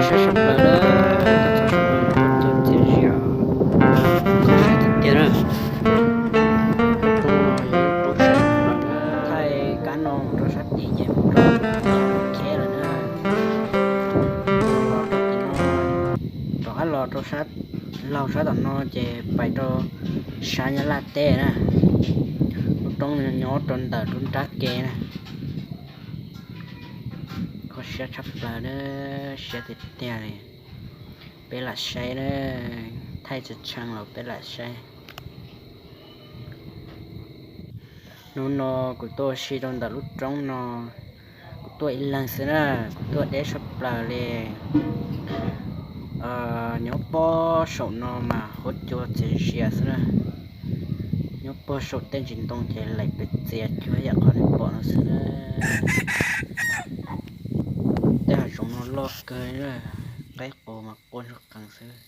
Sab sab plaws na, txog sab plaws no cua txias zias, kho siab tiag tiag na. Thaij kab no mus rau sab tid ces mus rau kheb lawm na. Los rau tim no, rov qab los rau sab laug sab tom no ces pais rau sab Nyab Laj teb na. Lub roob nyob rau ntawm lub nrab ke na. Kho siab tshaj plaws na, siab tiag tiag li. Peb lam saib na, thaij tshee tshee los peb lam saib. Hnub no kuv tuaj ua si rau ntawm lub roob no, kuv tuaj ib leeg xwb na, kuv tuaj deb tshaj plaws li. Nyob pob saum no mas huab cua txias zias xwb na. Nyob pob saum tej ntsis ntoo ces laim pes txias cuag yam qhov nej pom no xwb na. Tej hav zoov no loj kawg na, qaib qus mas quaj ntsuag qees xwb.